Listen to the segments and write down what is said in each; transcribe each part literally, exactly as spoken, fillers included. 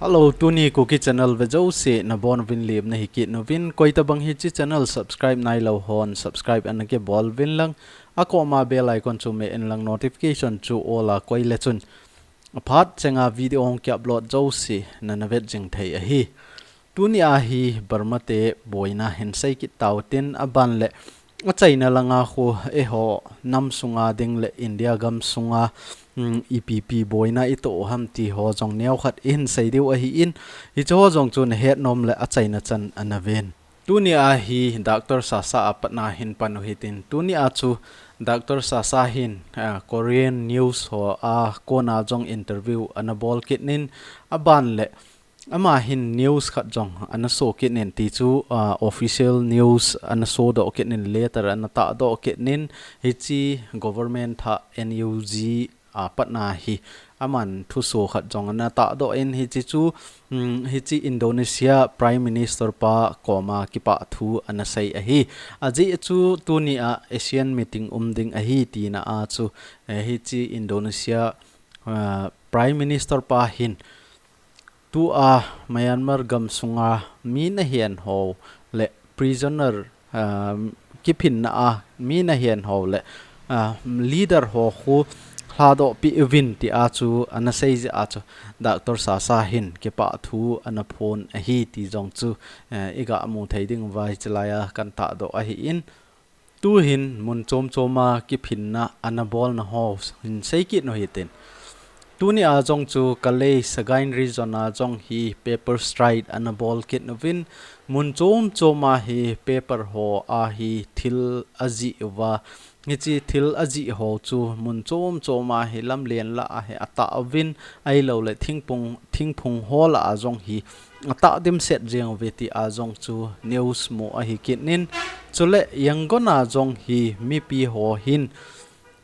Hello, tuni Kuki channel ve jouse nabonuvin lemna hi kit uvin. Koitabang hiche channel subscribe nailou hon subscribe ana kibol uvin lang, akoma bell icon chu me in lang, notification chu all a koi le chun aphat chenga video hung ki upload jouse nana vet jing thei ahi. Tuni a hi Burma te boina hin sei kit tau tin, aban le achaina langa khu eiho nam sunga ding le India gam sunga, um, ipi ipi boina ito u ham ti ho jong neokhat ihin sei diu ahin, hiche ho jong chu nahet nom le achaina chan ana ven. Tuni a hi Doctor Sasa a patna hin pan u hitin, tuni a chu Doctor Sasa hin, ah, Korean news ho a kona jong interview ana bol kit in, aban le ama hin news khat jong ana so kit in, ti chu, ah, official news ana sodoh kit in, letter ana tahdoh kit in, hiche government thah N U G a patna hi aman thuso khat jong ana tahdoh in, hiche chu, um, hiche Indonesia Prime Minister pa koma kipah thu ana sei ahi. Ajeh chu tuni a ASEAN meeting um ding ahi tina a chu, eh, hiche Indonesia, ah, Prime Minister pa hin tua Myanmar gam sunga mi nahen ho le prisoner, ah, kiphinna a mi nahen ho le, ah, leader ho khu lhadoh peh uvin ti a chu ana sei jeh a chu Doctor Sasa hin kipah thu ana phong ahi ti jong chu, eh, iga mu thei diu va hiche lai a kan tahdoh ahin. Tuhin mun chom chom a kiphinna ana bolna ho hin sei kit u hitin. Tuni a jong chu Kalay Sagaing region a jong hi paper strike ana bol kit uvin, mun chom chom a hi paper ho a hi thil ajih uva, hiche thil ajih ho chu mun chom chom a hi lamlen lah a hi atah uvin, ahilou le thingphung, thingphung ho lah a jong hi atah dimset jeng uve ti a jong chu news mu ahi kit in. Chule Yangon a jong hi mipi ho hin,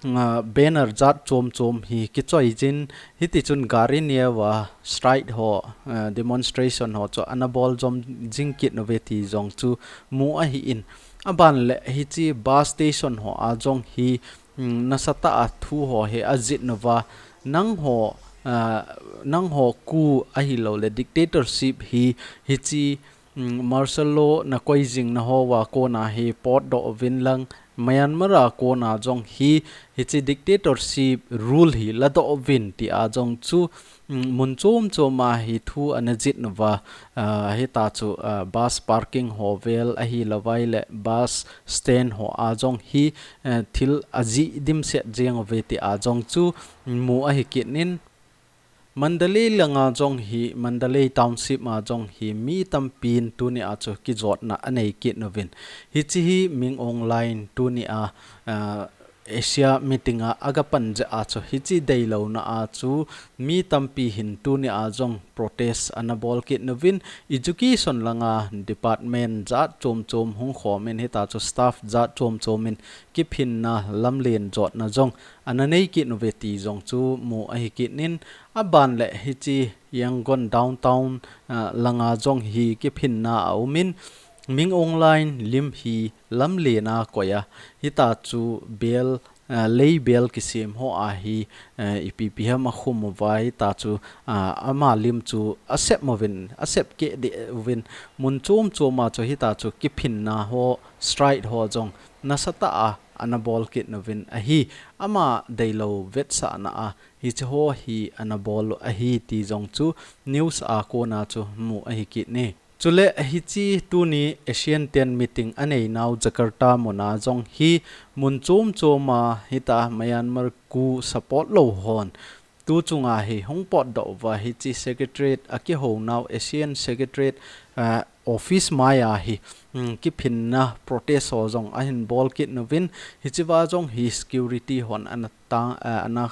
ah, banner jat chom chom hi kichoi jin, hiti chun gari neo a strike ho, ah, demonstration ho chu ana bol jom jing kit uve ti jong chu mu ahin. Aban le hiche bus station ho a jong hi, um, nasatah a thu ho hi ajih uva, nangho, ah, nangho coup ahilou le dictatorship hi, hiche, um, martial law na koi jing na ho a kona hi potdoh uvin lang, Myanmar a kona jong hi, hiche dictatorship rule hi ladoh uvin ti a jong chu, um, mun chom chom a hi thu ana jih uva, ah, hita chu, ah, bus parking ho vel ahilou vai le bus stand ho a jong hi, eh, thil ajih dimset jeng uve ti a jong chu mu ahi kit in. Mandalay langa jong hi, Mandalay Township a jong hi mi tampin tuni a chu kijotna anei kit uvin. Hiche hi Min Aung Hlaing tuni a, ah, ASEAN meeting a aga pan jeh a chu hiche deilouna a chu mi tampi hin tuni a jong protest ana bol kit uvin, education langa department jat chom chom hung khom in, hita chu staff jat chom chom in kiphinna lamlen jotna jong ana nei kit uve ti jong chu mu ahi kit in, aban le hiche Yangon downtown, ah, langa jong hi kiphinna aum in, Min Aung Hlaing lim hi lamlen a koi a, hita chu bel, ah, lei bel kisem ho a hi, ah, ipi ipi ham akhum uva, hita chu, ah, ama lim chu asep uvin, asep keh deh uvin, mun chom chom a chu hita chu kiphinna ho, strike ho jong nasatah a ana bol kit uvin ahi. Ama deilou vetsahna a hiche ho hi ana bol u ahi ti jong chu news a kona chu mu ahi kit in. Chule hiche tuni ASEAN ten meeting anei nau Jakarta mun a jong hi mun chom chom a hita Myanmar coup support lou hon tu chunga hi hung potdoh uva, hiche secretariat a kihou nau ASEAN secretariat, ah, office mai a hi, um, kiphinna protest ho jong ahin bol kit uvin, hiche va jong hi security hon ana tang, ah, ana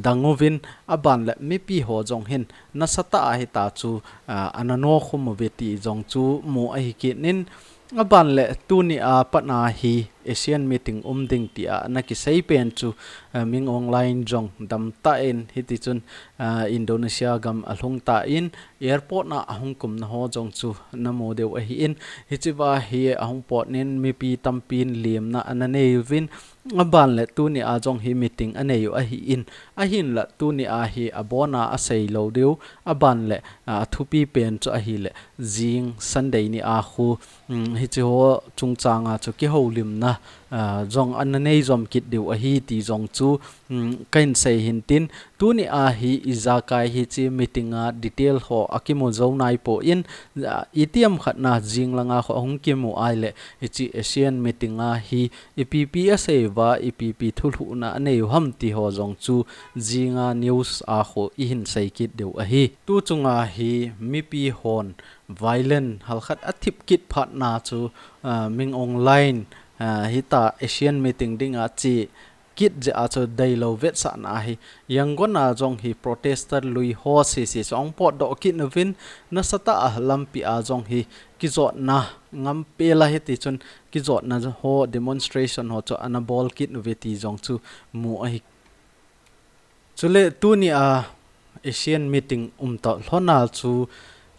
dang uvin, aban le mipi ho jong hin nasatah a hita chu, ah, ana nokhum uve ti jong chu mu ahi kit in, aban le tuni a pat a hi ASEAN meeting um ding tia ana kisei pen chu, ah, Min Aung Hlaing jong damtah in hiti chun, ah, Indonesia gam alhung tan airport na ahung kumna ho jong chu namu diu ahin, hichea hi ahung potnin mipi tampin lemna ana nei uvin, aban le tunia jong hi meeting anei u ahin, ahinla tunia hi abona asei lou diu, aban le, ah, athupi pen chu ahile jing Sunday nia khu, um, hiche ho chungchanga chu kihoulimna, ah, jong ana nei jom kit diu ahi ti jong chu, um, kahin sei hintin, tunia hi ijakai hiche meeting a detail ho akimu jou naipon, ah, itiham khat na jing langa khu ahung kimu ahile hiche ASEAN meeting a hi ipi ipi asei uva, ipi ipi thulhuhna anei u ham ti ho jong chu jinga news a khu ihin sei kit diu ahi. Tu chunga hi mipi hon violent halkhat athip kit phatna chu, ah, Min Aung Hlaing, ah, hitia ASEAN meeting dinga che kit jeh a chu deilou vetsahna ahi. Yangon a jong hi protester lui ho sese chu ahung potdoh kit uvin, nasatah a lampi a jong hi kijotna ngam pela hiti chun kijotna ho demonstration ho chu ana bol kit uve ti jong chu mu ahi. Chule tunia ASEAN meeting um talhona chu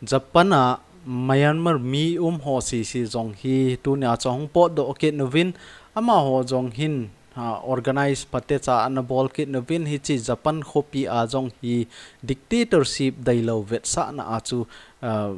Japan a Myanmar mi um ho sese jong hi tunia chu ahung potdoh kit uvin, amaho jong hin, ah, organize phatecha ana bol kit uvin, hiche Japan khopi a jong hi dictatorship deilou vetsahna a chu, ah,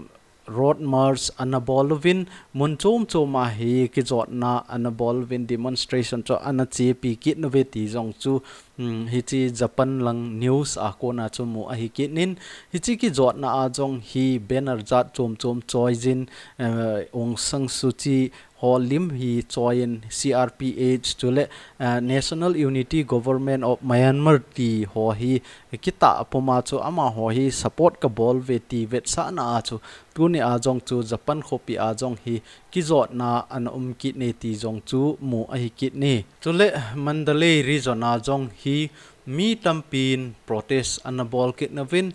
road march ana bol uvin, mun chom chom a hi kijotna ana bol uvin, demonstration chu ana chepi kit uve ti jong chu, um, hiche Japan lang news a kona chu mu ahi kit in, hiche kijotna a jong hi banner jat chom chom choi jin, eh, Aung San Suu Kyi ho lim hi choi in C R P H chule, eh, National Unity Government of Myanmar ti ho hi kitah puma chu amaho hi support kabol uve ti vetsahna a chu tunia jong chu Japan khopi a jong hi kijotna ana um kit e ti jong chu mu ahi kit e. Chule Mandalay region a jong hi mi tampin protest ana bol kit uvin,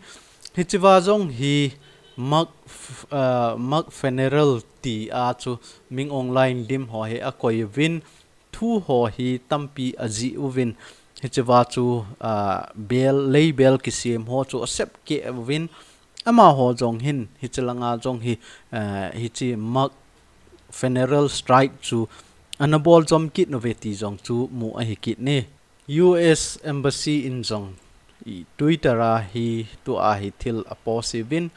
hichea jong hi mock f-, ah, mock funeral tia chu Min Aung Hlaing lim ho hi akoi uvin, thu ho hi tampi ajih uvin, hichea chu, ah, bel, lei bel kisem ho chu asep keh uvin, amaho jong hin, hiche langa jong hi, ah, hiche mock funeral strike chu ana bol jom kit uve ti jong chu mu ahi kit e. U S Embassy in jong i Twitter a hi tua hi thil apost uvin,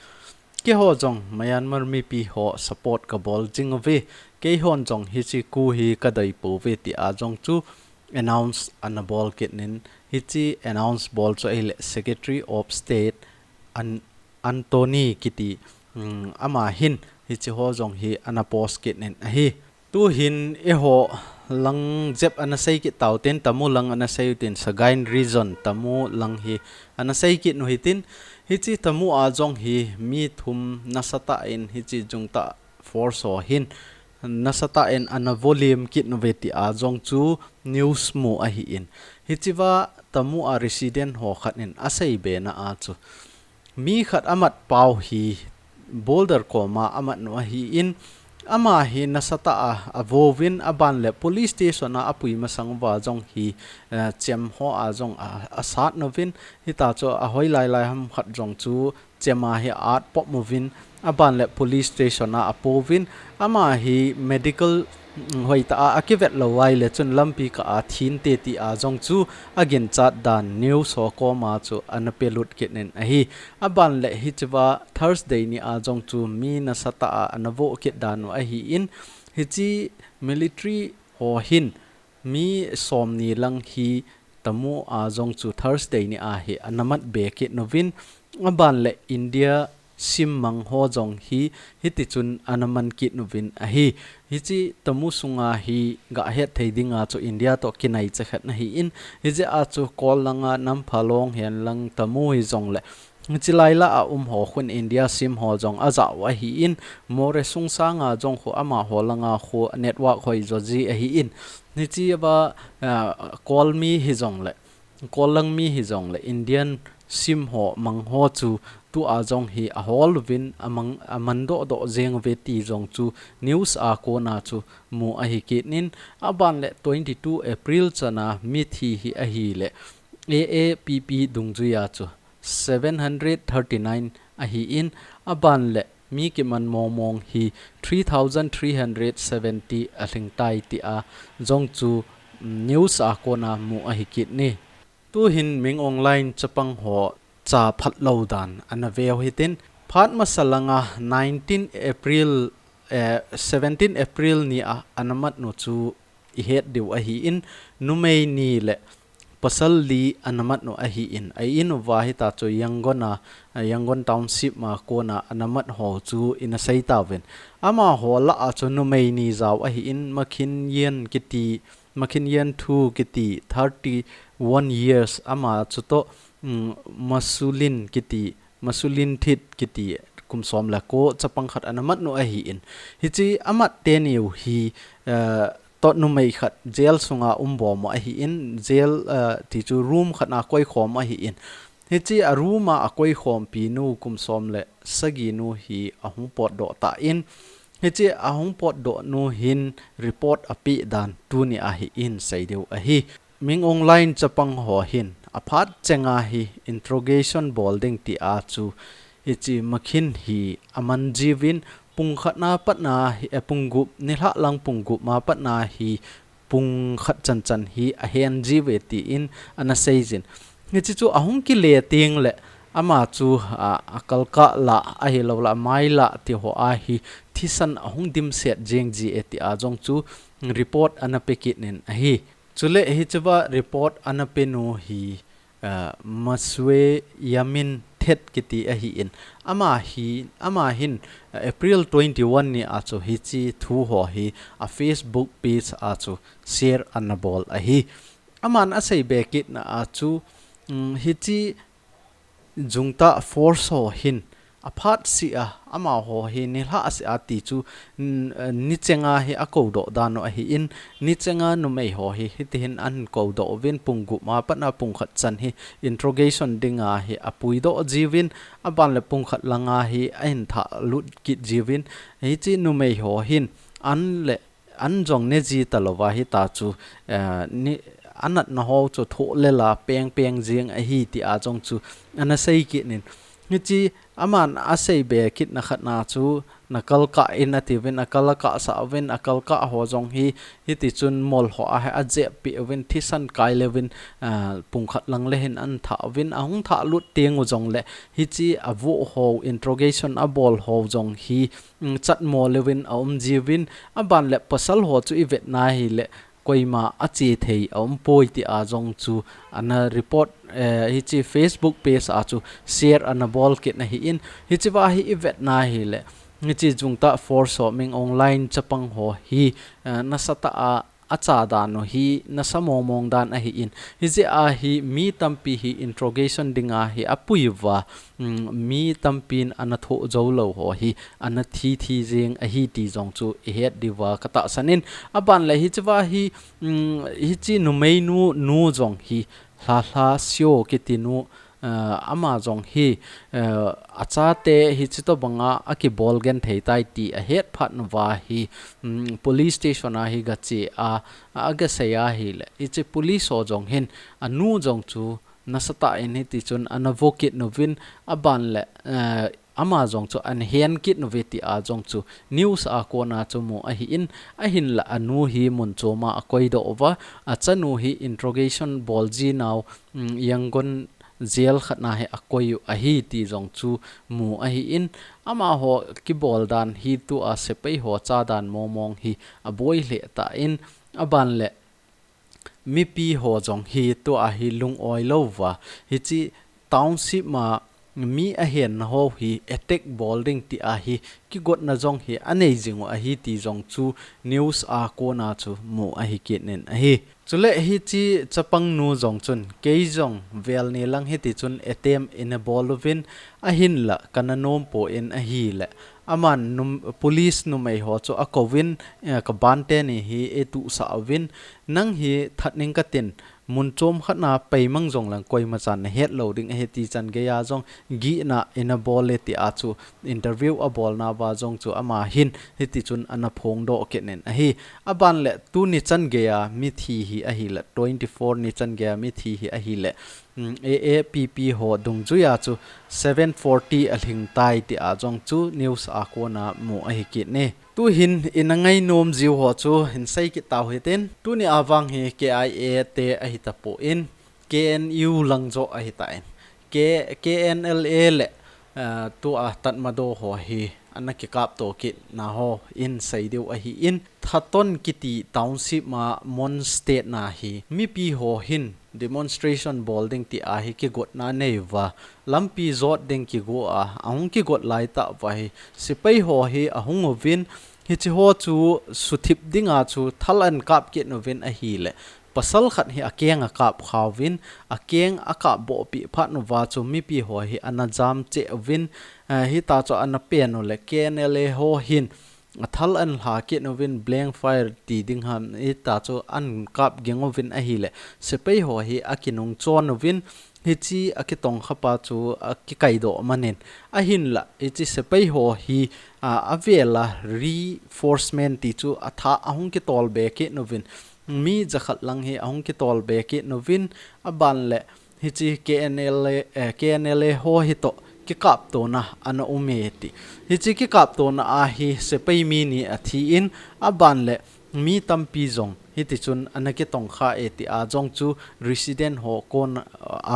keiho jong Myanmar mipi ho support kabol jing uve, keihon jong hiche khu hi kadei pouve tia jong chu announce ana bol kit in, hiche announce bol chu ahile Secretary of State An-, Antony kiti, um, ama hin hiche ho jong hi ana post kit in ahi. Tuhin eiho lang jep ana sei kit tau tin, Tamu lang ana sei u tin, Sagaing region Tamu lang hi ana sei kit u hitin, hiche Tamu a jong hi mi thum nasatah in hiche junta force ho hin nasatah in ana vo lem kit uve tia jong chu news mu ahin, hichea Tamu a resident ho khat in asei bena a chu mi khat amat pau hi border koma amat u ahin, ama hi nasatah a avo uvin, aban le police station a apui masang uva jong hi, eh, chem ho a jong a, asat uvin, hitia chu ahoi lai lai ham khat jong chu chem a hi a-at pop uvin, aban le police station a apouvin, ama hi medical, mm, hoitah a akivet lou ahile chun lampi kah a thi inte tia jong chu aginchat dan news ho koma chu ana pelut kit in ahi. Aban le hichea Thursday nia jong chu mi nasatah a ana vo kit dan u ahin, hiche military ho hin mi somni lang hi Tamu a jong chu Thursday nia hi ana mat be kit uvin, aban le India sim mang ho jong hi hiti chun ana man kit uvin ahi. Hiche Tamu sunga hi gahet thei dinga chu India toh kinai chakhat ahin, hijeh a chu Kol langa Namphalong hen lang Tamu hi jong le hiche lai lah a um ho khun India sim ho jong ajah u ahin, Moreh sung sanga jong khu amaho langa khu network hoi jo ji ahin, hichea, ah, Kol mi hi jong le, Kol lang mi hi jong le, Indian sim ho mang ho chu tua jong hi ahol uvin amang, aman doh doh jeng uve ti jong chu news a kona chu mu ahi kit in, aban le twenty two April chana mithi hi ahile A A P P dungjuia chu seven hundred thirty nine ahi in, aban le mi kiman mong mong hi three thousand three hundred seventy alhing tai tia jong chu, mm, news a kona mu ahi kit in. Tuhin Min Aung Hlaing chapang ho cha phat lou dan ana veu hitin, phat masa langa nineteen April, eh, seventeen April nia ana mat nu chu ihet diu ahi in, numei ni le pasal li ana mat nu ahi in, a in uva hita chu Yangon a, Yangon Township ma kona ana mat ho chu ina sei tauvin. Amaho lah a chu numei ni jao ahi in, Makhin Yen kiti, Makhin Yen Thu kiti, thirty one years, ama chu toh, mm, Masulin kiti, Masulin Thit kiti, kum som le ko chapang khat ana mat nu ahi in. Hichi amat teni u hi, eh, toh numei khat jail sunga um bom u ahi in, jail, eh, ti chu room khat na koi khom u ahi in. Hichi a room a akoi khompi nu kum som le sagi nu hi ahung potdoh ta in. Hichi ahung potdoh nu hin report ape dan tuni ahi in sei diu ahi. Min Aung Hlaing chapang ho hin aphat chenga hi interrogation bol ding tia chu hichi Makhin hi aman jiuvin pung khat na patna hi, eh, pung gup nilhah lang pung gup ma patna hi pung khat chan chan hi ahen jiuve tiin ana seijin. Hichi chu ahung kile teng le ama chu, a, akalkah lah ahilou le amai lah ti ho a hi thisan ahung dimset jeng ji e tia jong chu report ana pe kit in ahi. Chule hichiva report ana pe nu hi, ah, Maswe Yamin Thet kiti ahi in. Ama hi, ama hin, ah, April twenty one ni a chu hichi thu ho hi a Facebook page a chu share ana bol ahi. Aman asei be kit na a chu, mm, hichi Junta force ho hin aphat si a, amaho hi nilhah si a ti chu, n-, eh, nichenga hi akou doh dan u ahi in, nichenga numei ho hi hiti hin ahin kou doh uvin pung gup ma patna pung khat chan hi interrogation dinga hi apui doh jiuvin, aban le pung khat langa hi ahin thah lut kit jiuvin, hichi numei ho hin an le an jong ne ji talou va hita chu, eh, ni, anatna ho chu thoh le la peng peng jing ahi tia jong chu ana sei kit in. Hichi aman asei be kit na khat na chu nakalkah in atiuvin, akalkah sah uvin, akalkah ho jong hi hiti chun mol ho a hi ajep pi uvin, thisan kai le uvin, eh, pung khat lang le hin ahin thah uvin, ahung thah lut teng u jong le hichi avoh ho interrogation abol ho jong hi mm, chat mo le uvin aum jiuvin, aban le pasal ho chu ivet na hile koima ache thei aum poi tia jong chu ana report, eh, hichi Facebook page a chu share ana bol kit na ahi in, hichiva hi ivet na hile hichi Junta force ho Min Aung Hlaing chapang ho hi, eh, nasatah a acha dan u hi nasa mong mong dan ahi in, hijeh a hi mi tampi hi interrogation dinga hi apui uva, mm, mi tampin ana thoh jou lou ho hi ana thi thi jing ahi ti jong chu ihet diuva katahsan in, aban le hichiva hi, mm, hichi numei nu, nu jong hi Lhahla Sio kiti nu, eh, ama jong hi, eh, achate hichi tobanga akibol genthei tai ti ahet phat uva hi, mm, police station a hi gache a, a, agasei ahile, hichi police ho jong hin anu jong chu nasatah in hiti chun ana vo kit uvin, aban le, eh, ama jong chu ana hen kit uve tia jong chu news a kona chu mu ahi in, ahinla anu hi mun chom a akoi doh uva, achanu hi interrogation bol ji nau, mm, Yangon jail khat na hi akoi u ahi ti jong chu mu ahi in, amaho kibol dan hi tua sepai ho cha dan mong mong hi aboi lheh tan, aban le mipi ho jong hi tua hi lung-oi lou uva, hichi township ma mi ahen na ho hi attack bol ding tia hi kigotna jong hi anei jing u ahi ti jong chu news a kona chu mu ahi kit in ahi. Chule hichi chapang nu jong chun, kei jong vel ni lang hiti chun attempt ina bol uvin, ahinla kana nom poi ahile, aman num-, police numei ho chu akouvin, eh, ka bante ni hi eituhsah uvin, nang hi that ning katin, mun chom khat na peimang jong lang koima chan na het lo ding ahi ti chan geiya jong gihna ina bol e ti a chu interview a bolna va jong chu ama hin hiti chun ana phongdoh kit nin ahi. A ban le tuni chan geiya mithi hi ahi le, twenty four ni chan geiya mithi hi ahi le, mm, A A P P ho dungjuiya chu seven forty a lhing tai ti a jong chu news a kona mu ahi kit ni. Tuhin ina ngainom jiu ho chu hin sei kit tau hitin, tuni a vang hi K I A te ahi tapon, K N U lang jo ahi tan, K-, K N L A le, ah, tua Tatmadaw ho hi ana kikap to kit na ho in sei diu ahi in, Thaton kiti township ma Mon State na hi mipi ho hin demonstration bol ding ti a hi kigotna nei uva, lampi jot ding kigo a, ahung kigot lai tah uva hi, sepai ho hi ahung uvin, hichi ho chu suthip dinga chu thal an kap kit uvin ahi le, pasal khat hi a keng a kap kha uvin, a keng a kap boh pi phat uva chu mipi ho hi ana jam che uvin, eh, hita chu ana pen u le K N L A ho hin a thal an hla kit uvin blank fire ti ding ham hita chu an kap ging uvin ahi le, sepai ho hi a kinung chon uvin, hichi a kitongkha pa chu a kikaidoh manin. Ahin la, hichi sepai ho hi, a, a vela reinforcement ti chu a tha ahung kitol be kit uvin, mi jakhat lang hi ahung kitol be kit uvin, a ban le, hichi K N L A, eh, K N L A ho hi to kikap to na ana um e ti. Hichi kikap to na a hi sepai mi ni a thi in, a ban le mi tampi jong hiti chun ana kitongkha e ti a jong chu resident ho kon,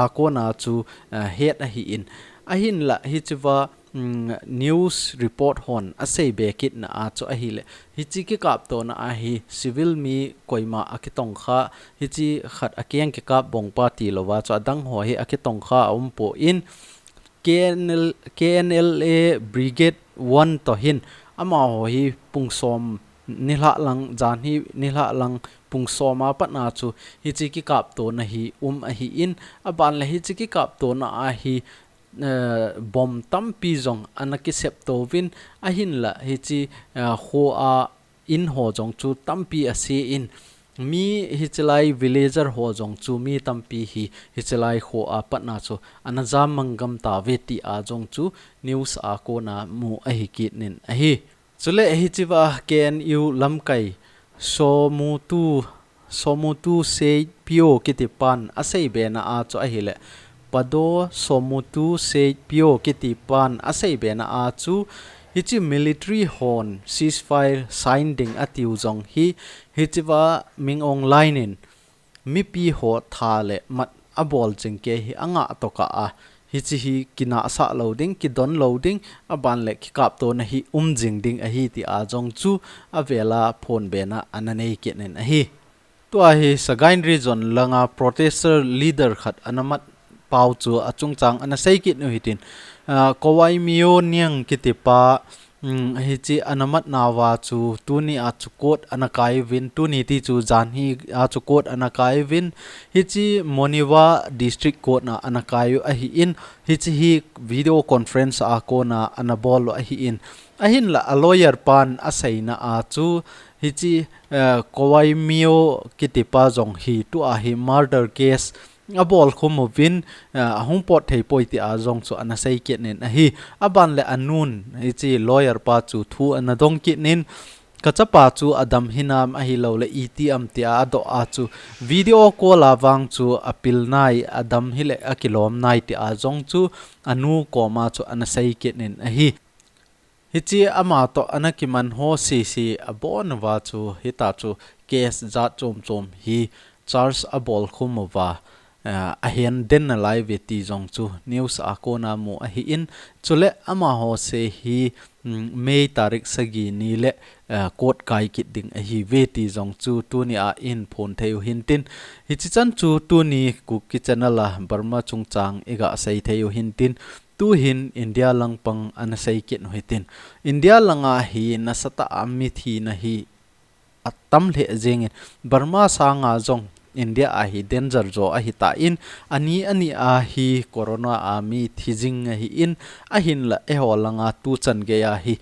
a kona chu, eh, het ahi in. Ahin la hichi va, mm, news report hon a sei be kit na a chu ahi le, hichi kikap to na a hi civil mi koima a kitongkha, hichi khat a keng kikap bong pa ti lo va chu a dang ho hi a kitongkha a um pon, K N L, K N L A Brigade one to hin ama ho hi pung som nilhah lang, jan hi nilhah lang pung som a pat na chu hichi kikap to na hi um ahi in, a ban le hichi kikap to na a hi eh, bom tampi jong ana kisep to uvin, ahin la hichi, eh, kho a in ho jong chu tampi a se in, mi hichi lai villager ho jong chu mi tampi hi hichi lai kho a pat na chu ana jam mang gam ta ve ti a jong chu news a kona mu ahi kit nin ahi. Chule hichi va K N U lamkai Somutu, Somutu Seipio kiti pan a sei be na a chu ahi le, Pado Somutu Seipio kiti pan a sei be na a chu, hichi military hon ceasefire sign ding a tiu jong hi, hichi va Min Aung Hlaing in mipi ho tha le mat a bol jing ke hi a ngah to ka a, hichi hi kinahsah lo ding, kidon lo ding, a ban le kikap to na hi um jing ding ahi ti a jong chu a vela phon be na ana nei kit nin ahi. Tua hi Sagaing Region langa protester leader khat ana mat pau chu a chungchang ana sei kit nu hitin, ah, Kawai Myo Niang kiti pa, um, hichi ana mat na va chu tuni a chu court ana kai uvin, tuni ti chu jan hi a chu court ana kai uvin, hichi Monywa District Court na ana kai u ahi in, hichi hi video conference a kona ana bol u ahi in, ahin la a lawyer pan a sei na a chu hichi, eh, Kawai Myo kiti pa jong hi tua hi murder case a bol khum uvin, eh, a hung pot thei poi ti a jong chu ana sei kit nin ahi. A ban le a nun hichi lawyer pa chu thu ana dong kit nin, ka chapa chu a dam hinam ahi lo le iti am ti a a doh a chu video call a vang chu a pil nai, a dam hi le a kilom nai ti a jong chu a nu koma chu ana sei kit nin ahi. Hichi ama to ana kiman ho sisi a bon uva chu hita chu case jat chom chom hi charge a bol khum uva, eh, a hen den na lai ve ti jong chu news a kona mu ahi in, chule ama ho se hi, mm, May tarik sagi ni le, eh, court kai kit ding ahi ve ti jong chu tuni a in phon thei u hintin, hichi chan chu tuni Kuki Channel a Burma chungchang i ga sei thei u hintin, tuhin India lang pang ana sei kit u hitin. India langa hi nasatah a mithi na hi a tam lheh jeng in, Burma sanga jong India a hi danger jo ahi ta in, ani ani a hi corona a mithi jing ahi in, ahin la eiho langa tu chan gei a hi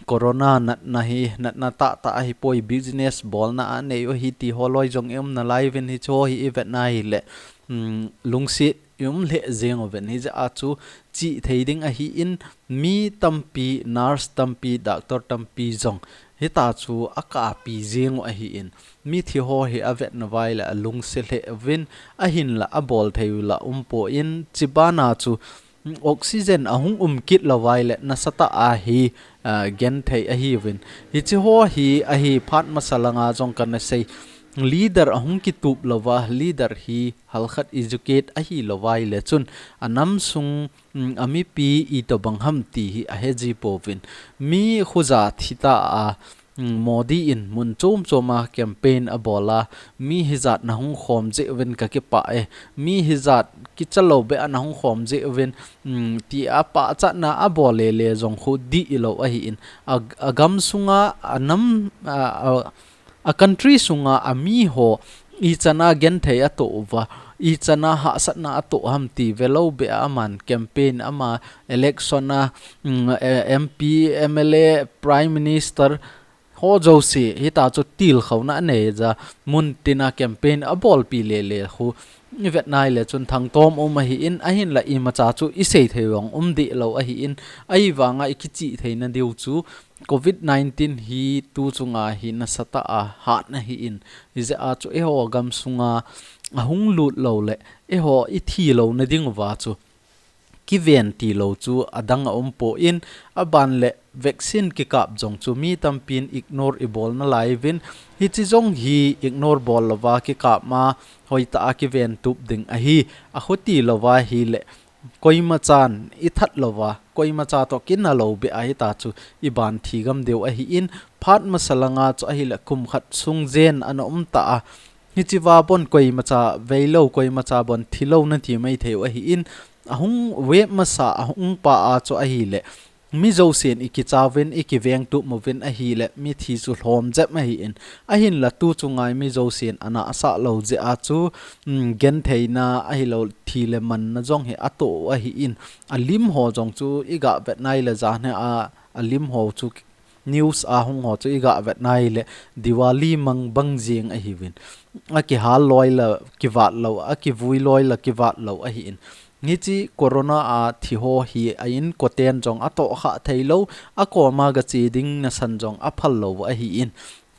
Corona natna hi, natna tahtah ahipoi, business bolna a nei u ahi ti ho loi jong i um nalai uvin, hiche ho hi i vetna ahile, um, lungset i um lheh jeng uvin, hijeh a chu chihthei ding ahin, mi tampi, nurse tampi, doctor tampi jong hitia chu akapi jeng u ahin, mithi ho hi avet nauva ahile alungset lheh uvin, ahinla abol thei u la umpon, chubana chu oxygen ahung um kit louva ahile nasatah a hi, ah, genthei ahiuvin. Hiche ho hi ahi phat masa langa jong kana sei. Leader ahung kitup louva, leader hi halkhat educate ahi louva ahile chun anam sung, mm, amipi itobang ham ti hi aheji pouvin. Mi khuja thita a, mm, Modi in mun chom chom a campaign abol a, mi hijat nahung khom jeh uvin kakipah e, mi hijat kichalou beh a nahung khom jeh uvin, mm, tia pachatna abol lele jong khu dihlou ahin, a, agam sunga, anam, a, a, a country sunga ami ho ichan a genthei atoh uva, ichan a hahsatna atoh ham ti velou beh a aman campaign ama election a, mm, eh, M P, M L A, Prime Minister, ho jouse hitia chu tilkhouna anei ja, mun tina campaign abolpi lele khu i vetna ahile chun thangtom um ahin, ahinla imacha chu isei thei jong um dihlou ahin, ahivanga ikichihthei nadiu chu covid nineteen hi tu chunga hi nasatah a hat ahin, hijeh a chu eiho gam sunga ahung lut lou le eiho ithilou nading uva chu kiven tilou chu adang aumpon, aban le vaccine kikap jong chu mi tampin ignore ibol nalai uvin, hiche jong hi ignore bol louva kikap ma hoitah a kiven tup ding ahi, akhuti louva ahile koimachan ithat louva, koimacha toh kinah lou beh a hitia chu iban thi gam diu ahin, phat masa langa chu ahile kum khat sung jen ana um ta a, hichea bon koimacha veilou, koimacha bon thilou nati maithei u ahin, ahung wave masa ahung pa a chu ahile mi jousen ikicha uvin, ikiveng tup uvin ahile mithi chu lhom jep ahin, ahinla tu chunga mi jousen anahsah lou jeh a chu, mm, gentheina ahilou thi le manna jong hi atoh u ahin, alim ho jong chu iga vetna ahile janhi a, alim ho chu news a hung ho chu iga vetna ahile Diwali mang bang jeng ahiuvin. Akihal loi la kivat lou, akivui loi la kivat lou ahin. Hiche corona a thi ho hi a inkoten jong atohkhah theilou, akoma gache ding nasan jong aphal lou ahin.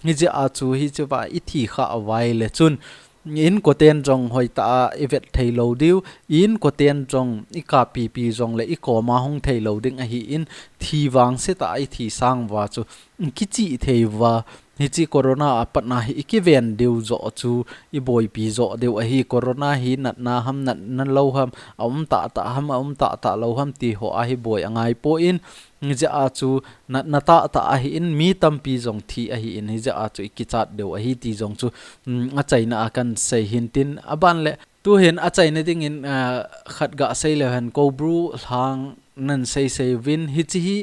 Hijeh a chu hichea ithi khah uva ahile chun inkoten jong hoitah a ivet theilou diu, inkoten jong ikapipi jongle ikoma hung theilou ding ahin, thi vangsetah a ithi sang uva chu kichihthei uva, hiche corona a patna hi ikiven diu joh chu iboipi joh diu ahi, corona hi natna ham, natna lou ham, aum tahtah ham, aum tahtah lou ham ti ho a hi boi angaipon, hijeh a chu natna tahtah ahin, mi tampi jong thi ahin, hijeh a chu ikichat diu ahi ti jong chu, um, achaina a kahin sei hintin, aban le tuhin achaina dingin, ah, khat gasei leu hen, Koubru lhang nahin seisei uvin, hiche hi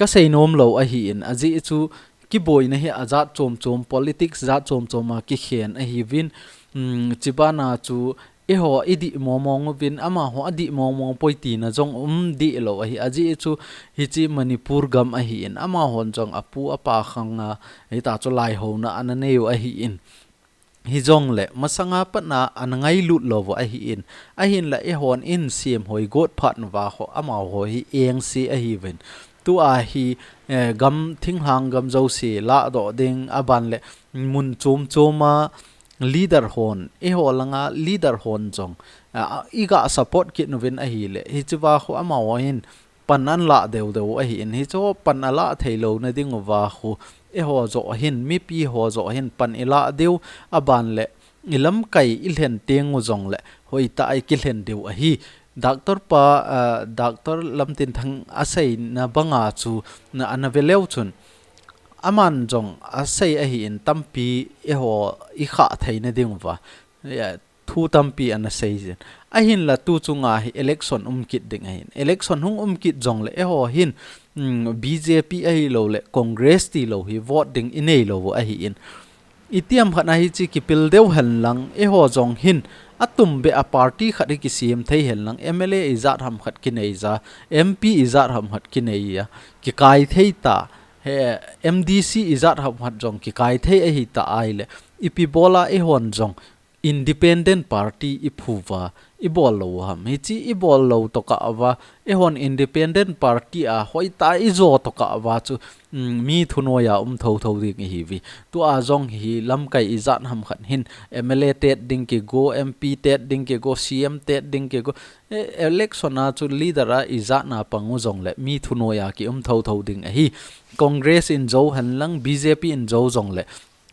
kasei nom lou ahin, ajeh chu kiboina hi ajat chom chom, politics jat chom chom a kikhen ahiuvin, um, chubana chu eiho idih mong mong uvin, amaho adih mong mong poi tina jong um dihlou ahi, ajeh chu hiche Manipur gam ahin, amahon jong apu apa khanga hitia chu laihouna ana nei u ahin. Hijongle masanga patna ana ngailut lou u ahin, ahinla eihon isem hoi got phat uva ho amaho hi engse ahiuvin. Tua hi, eh, gam thinglhang gam jouse lahdoh ding, aban le mun chom chom a leader hon, eiho langa leader hon jong, ah, iga support kit uvin ahile, hichea khu amaho hin pan ahin lah deu deu ahin, hiche ho pan alah theilou nading uva khu eiho joh hin, mipi ho joh hin pan ilah diu, aban le ilamkai ilhen teng u jongle hoitah a ikilhen diu ahi. Doctor pa, ah, Doctor Lamtinthang aseina banga chu na, ana ve leu chun, aman jong asei ahin tampi eiho ikhah theina ding uva, eh, thu tampi ana seijin. Ahinla tu chunga hi election um kit ding ahin. Election hung um kit jongle eiho hin, mm, B J P ahilou le Congress tilou hi vote ding inei lou u ahin. Itiham khat a hiche kipel deu henlang, eiho jong hin atumbeh a party khat hi kisem thei henlang, M L A ijat ham khat kinei ja, M P ijat ham khat kinei ja, kikai thei ta, he M D C ijat ham khat jong kikai thei ahi ta ahile, ipi bola eihon jong independent party iphu uva, ibol lou ham. Hiche ibol lou tokah uva, eihon independent party a hoitah a ijo tokah uva chu, um, mi thunoiya um thotho ding ihiuve. Tua jong hi lamkai ijat ham khat hin M L A tet ding kigo, M P tet ding kigo, C M tet ding kigo. E, election a chu leader a ijat na pang u jongle mi thunoiya kium thotho ding ahi. Congress in jo henlang, B J P in jo jongle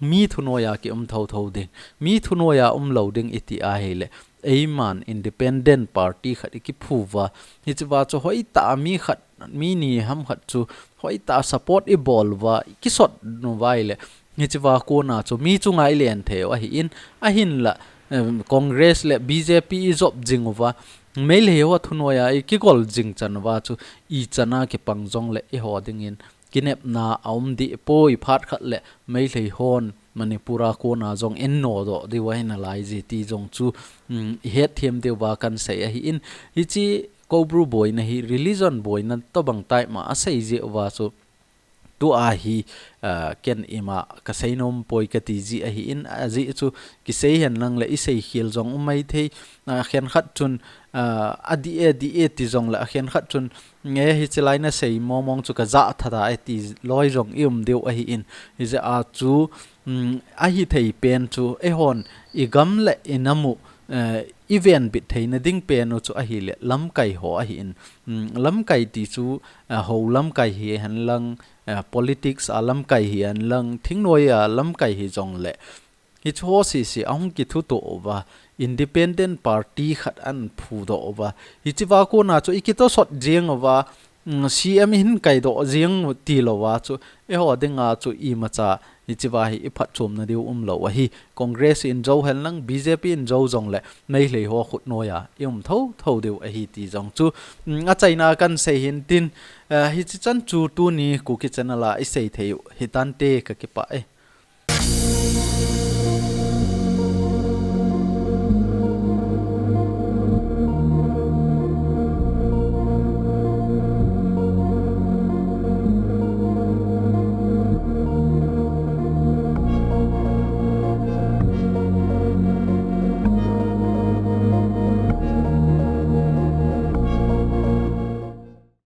mi thunoiya kium thotho ding. Mi thunoiya um lou ding iti ahile, eiman independent party khat ikiphu uva, hiche uva chu hoitah a mi khat, mi ni ham khat chu hoitah a support ibol uva, ikisot uva ahile, hiche uva kona chu mi chunga ilen thei u ahin, ahinla, em, Congress le B J P ijop jing uva, Meitei ho thunoiya ikigol jing chan uva chu, ichan a kipang jongle eiho dingin kinepna aum deh poi. Phat khat le Meitei hon Manipur a kona jong einnodoh diu ahi nalai je ti jong chu, um, ihet them diuva kansei ahin, hiche Koubru boina hi religion boina tobang type ma asei jeh uva chu, tua hi, ah, ken ima kasei nom poi kati ji ahin, ajeh chu kisei henlang le isei khel jong um maithei, ah, khenkhat chun, ah, adih e, dih e ti jongle, akhenkhat chun, nge hiche lai nasei mong mong chu kajah tha tai ti loi jong ium diu ahin, hijeh a chu, um, ahithei pen chu, eihon igam le inam u, eh, ivenbit theina ding pen u chu ahile, lamkai ho ahin, um, lamkai ti chu, eh, hou lamkai hihenlang, eh, politics a lamkai hihenlang, thingnoi a lamkai hijongle, hiche ho sese ahung kithuto uva, independent party khat ahin phudoh uva, hiche uva kona chu ikitosot jeng uva, um, C M ihin kaidoh jeng u tilouva chu, eiho dinga chu imacha hiche uva hi iphatchomna diu umlou ahi. Congress in jo henlang, B J P in jo jongle, Meitei ho khutnoiya ium thotho diu ahi ti jong chu, um, achaina kansei hin tin, eh, hiche chan chu tuni Kuki channel a isei thei u hitante, kakipah e.